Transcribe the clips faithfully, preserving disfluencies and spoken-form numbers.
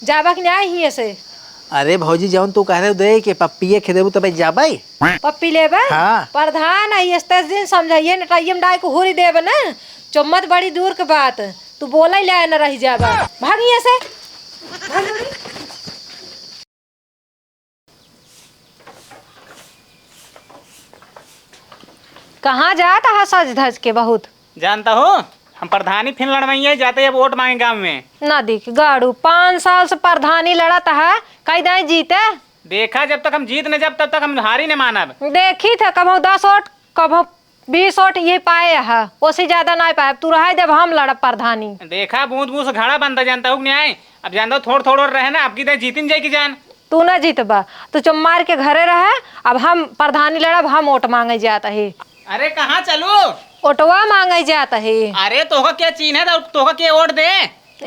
जाबा कि नाहीं हियाँ से? अरे भौजी, जौन तू कह रहे हो दे के पप्पिये खे देबू तबे जाबे। पप्पी लेबे? हाँ। प्रधान है, इस तेज दिन समझाइए, नटाइए में डाई को हुरी देबे ना। चुम्मत बड़ी दूर के बात, तू बोला ही ले न रह जाबा। भाग हियाँ से। कहाँ जात हा सज धज के बहुत? जानता हो, हम प्रधानी फिन लड़वइये जाते अब वोट मांगे गाँव में। ना देख गाड़ू, पाँच साल से प्रधानी लड़त हा, कई दाई जीते? देखा, जब तक हम जीत न जब तब तक हम हारी न मानब। देखी थे, कभो दस वोट, कभो बीस वोट ये पाए हा, ओसे ज्यादा ना पाए। अब तू रहाई देब, हम लड़ब प्रधानी। देखा, बूंद बूंद से घड़ा बनता, जानता हो कि नहीं? अब जानता हो, थोड़ थोड़ और रहे ना, अब की दाई जीतिन जाए कि जान। तू ना जीतबा, तू चुप मार के घरे रहे। अब हम प्रधानी लड़ब, हम वोट मांगे जात ही। अरे कहाँ चलू? ओटवा मांगे जात ही। अरे तोहका के चीन्हे त तोहका के वोट दे?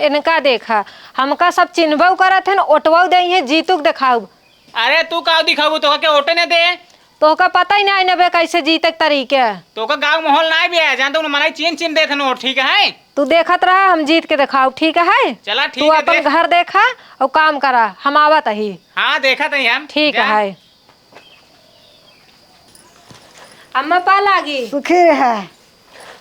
इनका देखा, हमका सब चिन्हबो करत हन, ओटवा दे हैं, जीतू के देखाऊ। अरे तू का दिखाऊ, तोहका के वोटे ने दे। तोहका पता ही ना नबे कैसे जीते के तरीके। तोहका गाँव माहौल ना भी है, जानते उन्हें मनाई चीन चीन देत हन वोट, ठीक है? तू देखत रहा, हम जीत के देखाऊ, ठीक है? चला, ठीक तू है, अपन देख। घर देखा और काम करा, हम आवत ही। हाँ, देखत ही हम। ठीक जा। है। अम्मा पा लागी। सुखी रहा।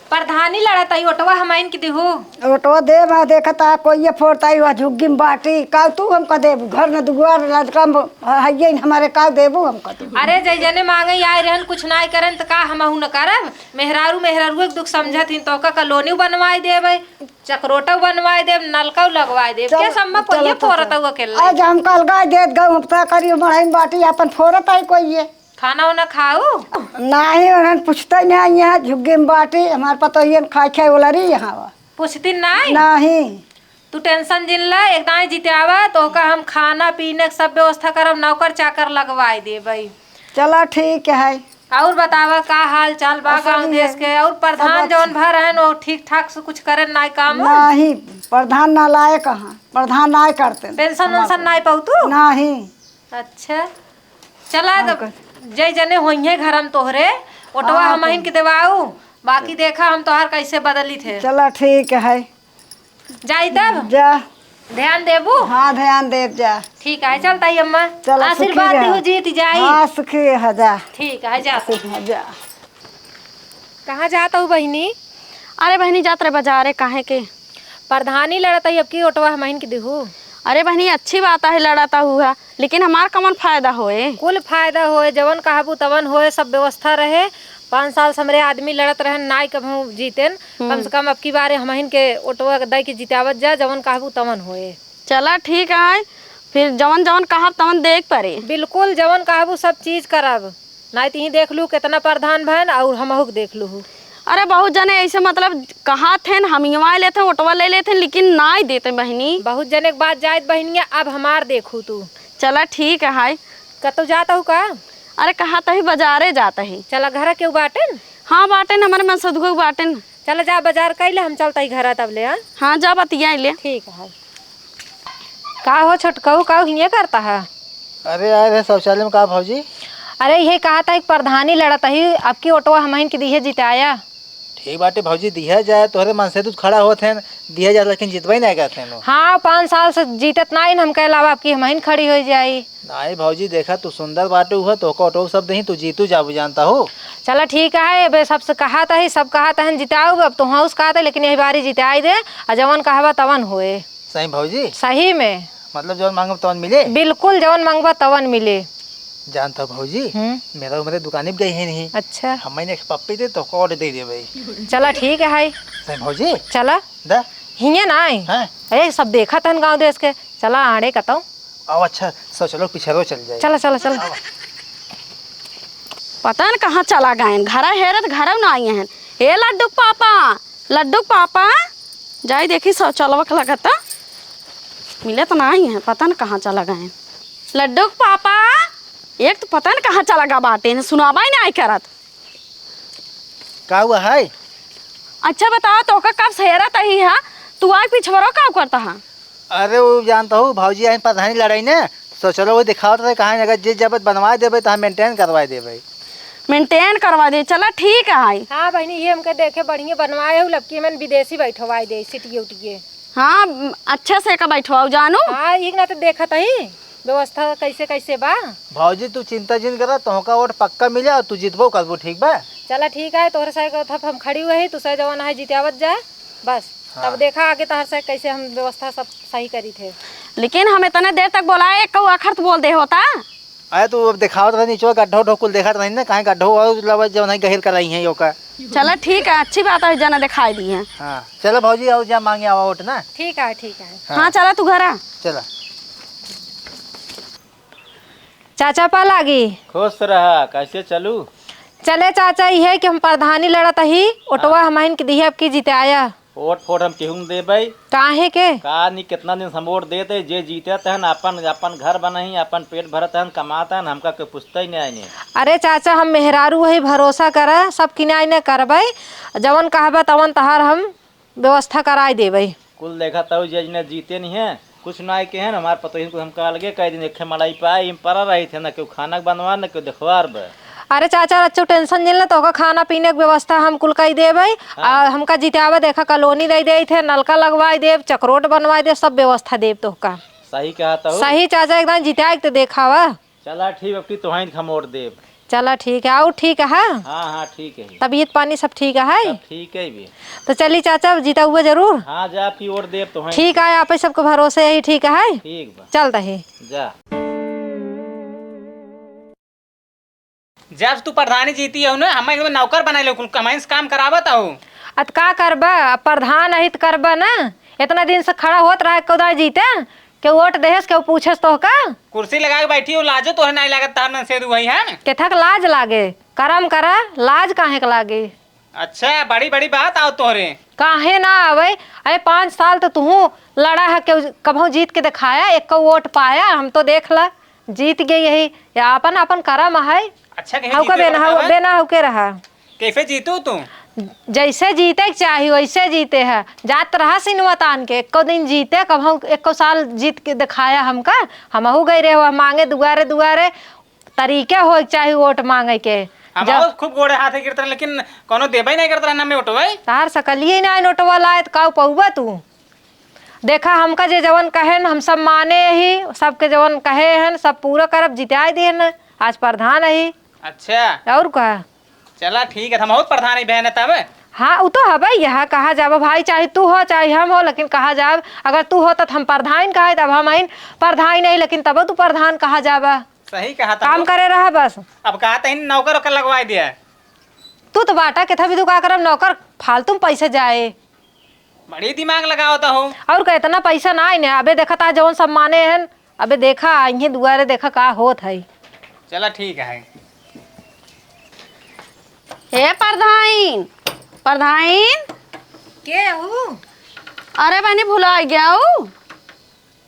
प्रधानी लड़त ही, ओटवा हमइन के दिहू। ओटवा दे, मैं देखत आ, कोई ये फोड़त ही, वह झुग्गी में बाटी। का तू हमका देबू? घर न दुआर, लड़का में हइये न हमारे, का देबू हमका तू? अरे, जै जने मांगे आए रहन, कुछ नाई करन, त का हमहू न करब? मेहरारू, मेहरारू एक दुख समझत ही, तोका कॉलोनी बनवाई देबे। चकरोटउ बनवाए देब, नलकउ लगवाए देब। चल, के सम्मा चल, पइया चल, फोरत चल। हउ अकेले? आज हम कल गाय देत गउ, हम का करी, मड़ई में बाटी आपन फोरत आई कोई ये। खाना ओना खाऊ? नाहीं, उन्हन पूछते नाहीं, यहाँ झुग्गी में बाटी, हमार पतोहियन खाए खाए वाला रही यहाँ बा। पूछती नाहीं? नाहीं। तू tension जिन ला, एक दाईं जिते आवा, तोहका हम खाना पीने के सब व्यवस्था करब, नौकर चाकर लगवाए देबइ। चला ठीक है। अउर बतावा का हाल चाल बा अउर सब गाँव देश के? अउर प्रधान जउन भा रहन, वो ठीक ठाक से कुछ करेन नाई काम? नाहीं, प्रधान नालायक हैं, प्रधान नाई करतेन। पेंशन वेंशन नाई पाऊ तू? नाहीं। अच्छा, चला तब जइ जने होइहें घर में तोहरे, ओटवा हाँ, हमहिन के देवाऊ, बाकी देखा हम तोहार कइसे बदलित है। चला ठीक है। जाई तब? जा। ध्यान देबू? हाँ, ध्यान देब जा। ठीक है, चलत ही अम्मा। चला, सुखी आशीर्वाद रहा। दिहू, जीत जाई। हाँ, सुखी रहा जा। ठीक है, जा। सुखी रहा जा। कहाँ जात हऊ बहिनी? अरे बहिनी, जात रहे बजारे, काहे के? प्रधानी लड़त ही, अब की ओटवा हमहिन के दिहू। अरे बहिनी, अच्छी बात है, लड़त हऊ है। लेकिन हमार कवन फायदा होए? कुल फायदा होए, जवन कहबू तवन होए, सब व्यवस्था रहे। पाँच साल से हमरे आदमी लड़त रहन, नाई कबहूँ जीतेन। हम्म। कम से कम अब की बारे हमहिन के ओटवा दइ के जितावत जा, जवन कहबू तवन होए। चला ठीक है, फिर जवन जवन कहब तवन देख परे। बिल्कुल, जवन कहबू सब चीज करब। नाई तिहीं देख लू केतना प्रधान भएन अउर हमहू के देख लूहू। अरे बहुत जने ऐसे मतलब कहत हैं, हम इवाँ लेत हैं, ओटवा ले लेत हैं, लेकिन नाई देते बहिनी। बहुत जने के बात जाइत बहिनिया, अब हमार देखू तू। चला ठीक है। कतौ जात हऊ का? अरे कहा तही बजारे जात ही। चला घरा केहू बाटेन? हाँ बाटेन, हमरे मनसधुआ बाटेन। चला जा बजार कइले, हम चलत ही घरा तब ले, हाँ? हाँ जा बतिया ले। ठीक है। का हो छोटकऊ, का हिये करत ह? अरे आए रहे शौचालय में। का भौजी? अरे इहे कहत ही कि प्रधानी लड़त ही, अब की ओटवा हमहिन के दिहे जिताया। ठीक बाटे भौजी, दिहे जाए, तोहरे मनसेधु खड़ा होत हैं, दिहे जाए, लेकिन जितबइ नाहीं करत हैं। हाँ, पाँच साल से जीतत नाहीं, हमके अलावा अब की हमहिन खड़ी होइ जाई। नाहीं भौजी, देखा तू सुंदर बाटे, उहे तोहका ओटवा सब देही, तू जीतू जाबू, जानत हऊ। चला ठीक है, अबे सबसे कहत ही, सब कहत हैं जिताऊ, अब तोहउस कहत ही, लेकिन यही बारी जिताई दे, अउर जवन कहबा तवन होए। सही भौजी? सही में। मतलब जवन मांगब तवन मिले? बिल्कुल, जवन मांगबा तवन मिले। जानत हऊ भौजी, हम्म। मेरा उमरे दुकानी पे गई है नहीं। अच्छा। हमहिन एक पप्पी दे तो कोड दे दे भाई। चला ठीक है। सही भौजी? चला। दा। हिये नाहीं। हाँ। अरे सब देखत हन गाँव देश के। चला आड़े कतौ। आओ अच्छा, सब चलो पिछरो चल जाए। चला, चला, चला। आओ। पता न कहाँ चला गएन, घरा हेरत घरउ न आइहेन। हे लड्डू के पापा, लड्डू के पापा, जाई देखी शौचलवा के लगत मिलत नाहीं है, पता न कहाँ चला गएन। लड्डू के पापा, एक तो पता न कहाँ चला गा बाटेन, सुनाबइ नाहीं करत। का हुआ है? अच्छा बतावा, तोहका कब से हेरत ही हा, तू आइ पिछवरो का करत हा? अरे उ जानत हऊ, भौजी आइन प्रधानी लड़ाई ने, तो चलो वही देखावत रहे, कहाँ जगह जे जबत बनवाए देबे, तो हम maintain करवाए देबे। Maintain करवाए दे, चला ठीक है। हाँ बहिनी, ये हमके देखे बढ़िया बनवाए हऊ, लबकी हमन विदेशी बैठवाए दे, सिटिये उटिये। हाँ, अच्छे से का बैठवाओ जानू। हाँ, एक ना तो देखत ही व्यवस्था कैसे कैसे बा। भौजी, तू चिंता जिन करा, तोहका वोट पक्का मिले और तू जीतबो करबो, ठीक बा? चला ठीक है, तोहरे साथ हम खड़ी हुए ही, तू सही जवान है, जितावत जा बस। हाँ। तब देखा आगे तहर से कैसे हम व्यवस्था सब सही करी थे। लेकिन हम इतने देर तक बोलाए, एक आखर तो बोल दे होता। अरे, तू अब देखावत रहे, नीचे गड्ढो उड्ढो कुल देखत रही ना, कहीं गड्ढो और लबा जब नहीं गहिर कराई है योका। चला ठीक है, अच्छी बात है, जना दिखाई दी है। हाँ, चला भौजी, आओ जा मांगे आवा वोट ना। ठीक है, ठीक है। हाँ। हाँ, चला तू घर आ। चला। चाचा पा लागी। खुश रहा, कैसे चलू? चले चाचा, इहे कि हम प्रधानी लड़त ही, ओटवा हाँ। हमहिन के दिहे अब की जिताया। वोट फोट हम केहू न देबै। काहे के? का नी, कितना दिन से हम वोट देत है, जे जीतत हन, अपन, अपन घर बनही, अपन पेट भरत हन, कमात हन, हमका के पूछते ही नहीं आइने। अरे चाचा, हम मेहरारू वही भरोसा करा, सब किनाई ने करबै, जवन कहबा तवन तहार हम व्यवस्था कराई देबै। कुल देखा तऊ जे जिने जीते नहीं है, कुछ ना आए के है ना, हमार पतोहिन को हमका अलगे कह दिन, एक मड़ाई पे आई, हम परा रही थे, ना केहू खाना के बनवार, ना केहू देखवार बे। अरे चाचा, रच्चू टेंशन जिन ले, तोहका खाना पीने के व्यवस्था हम कुल कई देबै। हाँ। आ हमका जितावे, देखा कॉलोनी दे दे थे, नलका लगवाई देब, चकरोट बनवाई देब, सब व्यवस्था देब तोहका। सही कहा तहु। सही चाचा, एकदम जिताए के तो देखावा। चला ठीक, अब की तोहाइन खमोर देब। चला ठीक है, और ठीक है? हाँ, हाँ, ठीक है। तबीयत पानी सब ठीक है? सब ठीक है भी। तो चली चाचा, जिताउबे जरूर। हाँ, जा, पी ओर देब तोहाइन। ठीक है, आप सबके भरोसे ही ठीक है। ठीक बा। चल दही। जा। जब तू प्रधानी जीती हो ना, हमें एकदम नौकर बनाई लो, कुल कमाइन से काम करावत हो। अत का करबा, अब प्रधान अहित करबा ना, इतना दिन से खड़ा होत रहा, कउदा जीते, केहू वोट देहेस, केहू पूछेस तोहका? कुर्सी लगा के बैठी हो, लाजो तोहे नाई लागत, तार मन से दुहई है। केथक लाज लागे? करम करा, लाज काहे के लागे? अच्छा, बड़ी बड़ी बात आओ तोहरे। काहे ना आवे? अरे, पाँच साल तो तुहू लड़ा है, केहू कभऊ जीत के दिखाया, एको वोट पाया? हम तो देख ला, जीत गई यही, या अपन अपन करम है। अच्छा, कहीं हऊ का जीते बेना रहा हऊ, है? बेना हऊ के रहा। कैसे जीतू तू? जैसे जीते के चाही, वैसे जीते है। जात रहा सिनवा तान के, एको दिन जीते, कभऊ एको साल जीत के दिखाया हमका। हमहू गए रहे हुआ मांगे दुआरे दुआरे, तरीके होए के चाही वोट मांगे के। हम जब बहुत खूब गोड़े हाथे गिरत रहे, लेकिन कोनो देबे नहीं करत रहे ना में वोटवे। तार सकलिए ना नोटवा लाए, त का पउबा तू? देखा, हमका जे जवन कहे न, हम सब माने ही, सबके जवन कहे हन, सब पूरा करब, जिताए दिए न, आज प्रधान ही। अच्छा। और का? चला ठीक है, हम और प्रधान ही बहन है तब। हाँ, उ तो हबे, यह कहा जाबा भाई, चाहे तू हो, चाहे हम हो, लेकिन कहा जाब, अगर तू हो, त हम प्रधान कहे, तब हम आइन प्रधान नहीं, लेकिन तब तू प्रधान कहा जाबा। सही कहा था काम वो। करे रहा बस। अब कहा तहिन नौकर ओकर लगवाए दिया। तू तो बाटा के था भी, तू का करब, नौकर फालतू में पैसे जाए। बड़ी दिमाग लगावत हो। और का, इतना पैसा ना आइने। अबे देखा ता जौन सब माने हन, अबे देखा, इन्हें दुआरे देखा का होत है। चला ठीक है। हे परधाइन, परधाइन। के हऊ? अरे बहनी, भुला गया हूँ।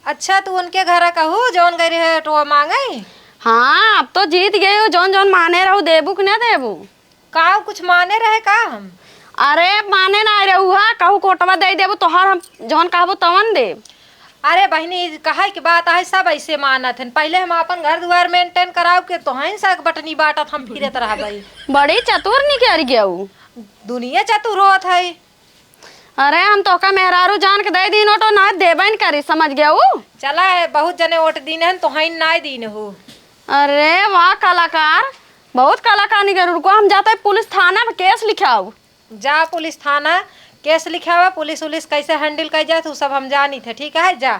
अच्छा, तू उनके घर कहू, जौन गई रहे टोआ मांगे? हाँ, अब तो जीत गई हूँ, जौन जौन माने रहू, देबू कि ना देबू? का कुछ माने रहे का हम? अरे, माने ना रहू हा, कहू कोटवा दे देबू, तोहार हम जौन कहबू तवन देब। अरे बहिनी, कहे के बात है, सब ऐसे मानत हन। पहले हम अपन घर दुआर maintain कराव के तोहन से बटनी बाटत हम फिरत रहबई। बड़ी चतुर निकर गया ऊ। दुनिया चतुर होत है। अरे, हम तोहका मेहरारू जान के दे दीन वोट, ना देबे न करी, समझ गया ऊ। चला, बहुत जने वोट दीन हन, तोहन ना दीन हो। अरे वाह कलाकार, बहुत कलाकार निकर। रुको, हम जाते पुलिस थाना में case लिखाऊ। जा पुलिस थाना case लिखावा, पुलिस उलिस कैसे handle कई जात, उ सब हम जानी थे, ठीक है? जा।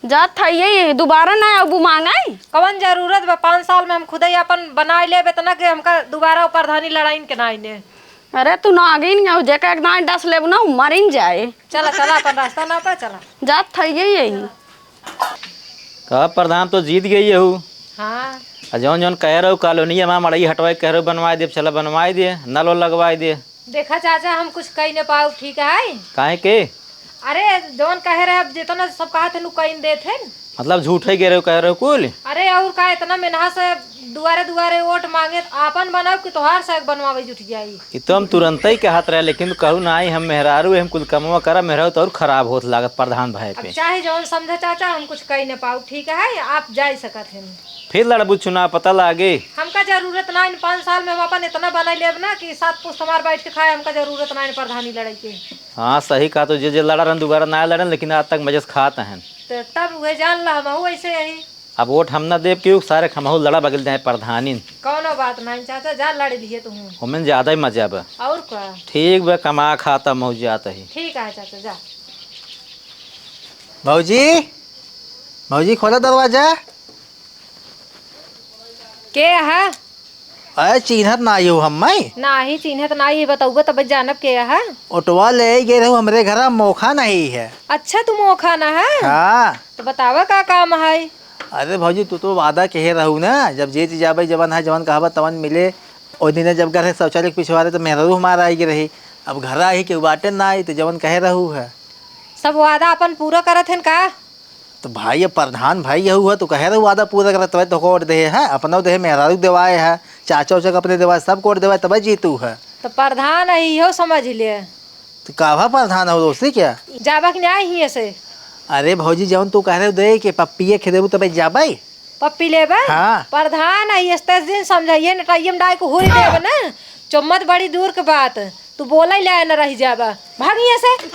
जात था, ये दोबारा ना अबू मांगे। कवन जरूरत बा? पाँच साल में हम खुदे ही अपन बनाए लेब इतना कि हमका दोबारा ऊपर धानी लड़ाइन के ना आइने। अरे तू नागिन हो, जेका एक दाएं डस लेबू ना, उ मरिन जाए। चला, चला, अपन रास्ता ना पा, चला। जात था, ये यही। कहा प्रधान तो जीत गई है हूँ। हाँ। आ जौन जौन कह रहे हो, कॉलोनी हमारा मड़ई हटवाए कह रहे हो, बनवाए दे, चला बनवाए दे, नल वल लगवाए दे। देखा चाचा, हम कुछ कही न पाऊ, ठीक है? काहे के? अरे, जौन कहे रहे, अब जितना सब कहा थे, नु कही देत है। मतलब झूठ है, गिरे कह रहे हो कुल? अरे, और का, इतना मेनहा से दुआरे दुआरे वोट मांगे, आपन बनाओ कि तोहार से बनवावे जुट जाई। ये तो हम तुरंत ही कहत रहे, लेकिन कहू ना आई, हम मेहरारू, हम कुल कमवा करा, मेहरारू तो और खराब होत लागत प्रधान भाई अब पे। चाहे जौन समझा चाचा, हम कुछ कही न पाऊ, ठीक है? आप जा सकत हैं। फिर लड़बू चुनाव, पता लागे। हमका जरूरत ना, इन पाँच साल में हम अपन इतना बना लेब ना कि सात पुस्त हमार बैठ के खाए, हमका जरूरत ना इन प्रधानी लड़ाई के। हाँ, सही कहा, तो जे जे लड़ा रहन, दोबारा ना लड़न, लेकिन आज तक मजे से खात हन। तो तब उहे जान ला, हमहू ऐसे यही। अब वोट हम ना देब केहू, सारे हमहू लड़ा बगल जाए प्रधानिन। कौनो बात नहीं चाचा, जा लड़ लिए तू। ओमें ज्यादा ही मजा बा। और का? ठीक बा, कमा खाता मौज जात ही। ठीक है चाचा, जा। भौजी, भौजी, खोला दरवाजा। के है? अरे, चिन्हत नाई हो हम, मैं? नाही, चिन्हत नाई, बतौबे तब जानब के है। ओटवा ले गए रहू हमरे घरा, मोखा नहीं है। अच्छा, तू मोखा ना है? हाँ। तो बतावा, का काम है? अरे भौजी, तू तो वादा कहे रहू ना, जब जे चीज आवे, जवन है, जवन कहबा, तवन मिले। ओ दिन जब घर से शौचालय के पिछवारे, तो मेहरारू हमारा आई के रही। अब घर आई के बाटे ना आई, तो जवन कहे रहू है। सब वादा अपन पूरा करत हन का? तो भाई, अब प्रधान भाई यहू है, तो कहे रहू वादा पूरा करत, तबे तो वोट दे है, अपना दे, मेहरारू देवाए है, चाचा उचा के अपने देवाए, सब वोट देवाए, तबे जीतू है। तो प्रधान है, इहो समझ ले। तो का भा प्रधान हो दोस्ती क्या? जाबा कि नाही हियाँ से? अरे भौजी, जौन तू कह रहे हो दे के पप्पिये खेदेबू तबे जाबे। पप्पी लेबे? हाँ। प्रधान है, इस दस दिन समझाइए, नटाइए में डाल के हुरी देबे ना। चुम्मत बड़ी दूर के बात, तू बोला ही लाए न रह जाबा। भाग हियाँ से।